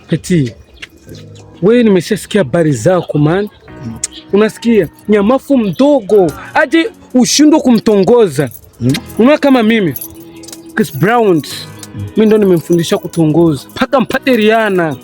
Petit, wewe nimeshasikia habari zako man. Unasikia nyamafu mdogo aje ushindwe kumtongoza. Unaona kama mimi Chris Brown, mimi ndo nimemfundisha kutongoza mpaka mpate Rihanna.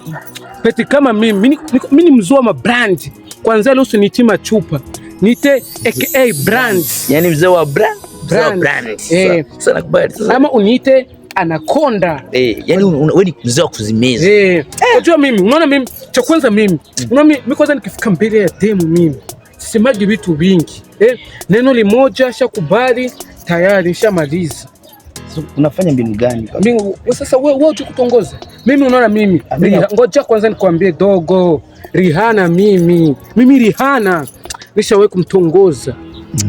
Petit, kama mimi mimi ni mzee wa mabrand. Kwanza leo usiniite machupa, niite aka brand. Yani mzee wa brand, mzee wa Brand. brand. Eh. Sasa nakubali sasa. Ama uniite anaconda. Eh, yani wewe ni mzee wa kuzimeza. Eh, unajua mimi, unaona mimi cha kwanza mimi, unaona mimi kwanza nikifika mbele ya demu mimi sisemaji vitu vingi. Eh, neno limoja shakubali tayari shamaliza. So, unafanya mbinu gani? Mimi sasa wewe wewe kutongoza. Mimi unaona mimi, ngoja kwanza nikwambie dogo, Rihanna mimi Rihanna nishawahi kumtongoza.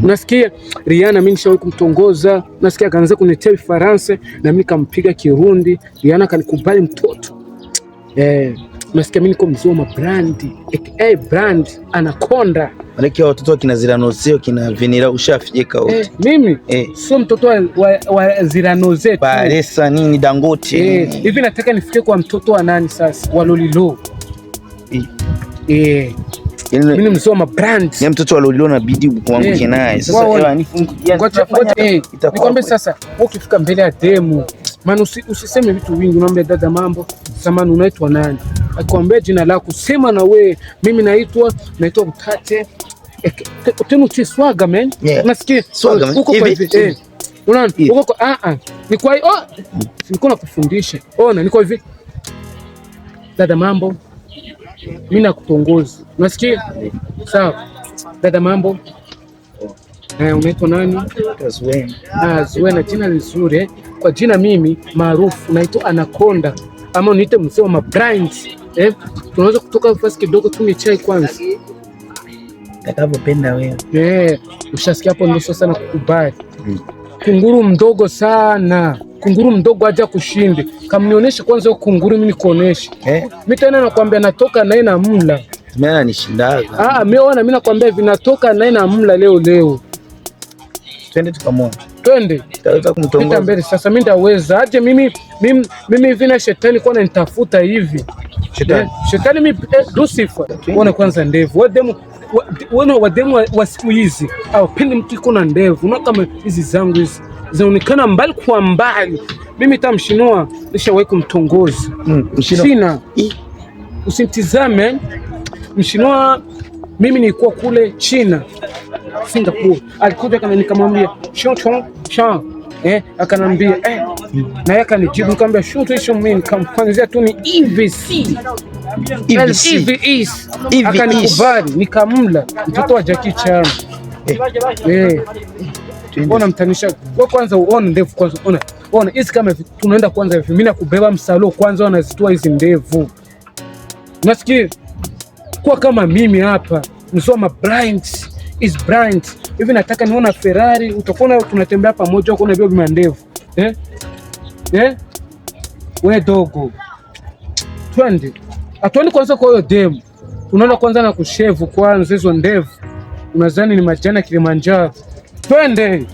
Unasikia Rihanna mimi nishawahi kumtongoza, nasikia akaanza kunitia Kifaransa na mimi nikampiga Kirundi, Rihanna akanikubali mtoto. Eh, unasikia mimi niko mzee wa mabrand, aka brand anaconda. Maana watoto wakina Ziranose kina Venera ushafika wote. Eh, mimi Eh. sio mtoto wa Ziranoze tu. Paresa nini Dangote Eh, nini. hivi nataka nifike kwa mtoto wa nani sasa? Wa Lolilo. Eh. Eh, Yaani mimi ni mzee wa mabrand. ni mtoto wa Lolilo inabidi kuanguke Eh. naye. Sasa ewa yani Ngoja tunafanya ngoja, eh, itakuwa nikwambie sasa, wewe ukifika mbele ya demu, maana usiseme vitu vingi, unaambia dada mambo, samani unaitwa nani? Akikwambia jina lako, sema na we, mimi naitwa Utate. Eh, tena utie swaga man. Yeah. Unasikia? Swaga, man. Uko kwa Hivi? hivi. Eh. Unaona? Hivi. Uko kwa ah ah. Ni kwa oh, nilikuwa nakufundisha. Ona, niko hivi. Dada mambo. Mimi nakutongoza. Unasikia? Sawa. Dada mambo. Eh, unaitwa nani? Zuena. Ah, Zuena, jina lizuri eh. Kwa jina mimi maarufu naitwa Anaconda ama uniite mzee wa mabrand eh. Tunaweza kutoka fasi kidogo tunywe chai kwanza. Utakavyopenda wewe. Eh, ushasikia hapo ndio sasa nakukubali. Kunguru mdogo sana. Kunguru mdogo aja kushinde. Kamnionyeshe kwanza huyo kunguru mimi nikuoneshe. Eh, Mimi tena nakwambia natoka naye na mla. mimi ananishindaga. Ah, mimi ona mimi nakwambia hivi natoka naye na mla leo leo. Twende tukamwone. Twende. Tutaweza Pita kumtongoza. mbele sasa, mimi ndaweza aje? Mimi hivi na shetani kwa nanitafuta hivi. Shetani. Eh, shetani mimi Lucifer. Ona kwanza ndevu. Wademu wademu wa siku hizi hawapendi mtu iko na ndevu. Unaona kama hizi zangu hizi zinaonekana mbali kwa mbali. Mimi tamshinua nishawahi kumtongoza. Mshino. China. Ih. Usimtizame mshinua. Mimi nilikuwa kule China, Singapore, alikuja kana nikamwambia shong chong shang eh, akanambia eh, na yeye akanijibu, nikamwambia shong chong shong, mimi nikamfanyia tu ni EVC EVC. EVS, EVS. akanikubali nikamla mtoto wa Jackie Chan Eh. eh. Twende. Ona mtanisha wewe kwanza, uone ndevu kwanza, ona ona hizi kama hivi, tunaenda kwanza hivi, mimi nakubeba msalo kwanza, wanazitoa hizi ndevu, nasikia kuwa kama mimi hapa msoma blind is blind hivi, nataka niona Ferrari, utakuwa tunatembea pamoja huko na beba ndevu eh eh, we dogo, twende atuende kwanza kwa hiyo demu, unaona kwanza na kushevu kwanza hizo ndevu, unadhani ni majani ya Kilimanjaro. Twende.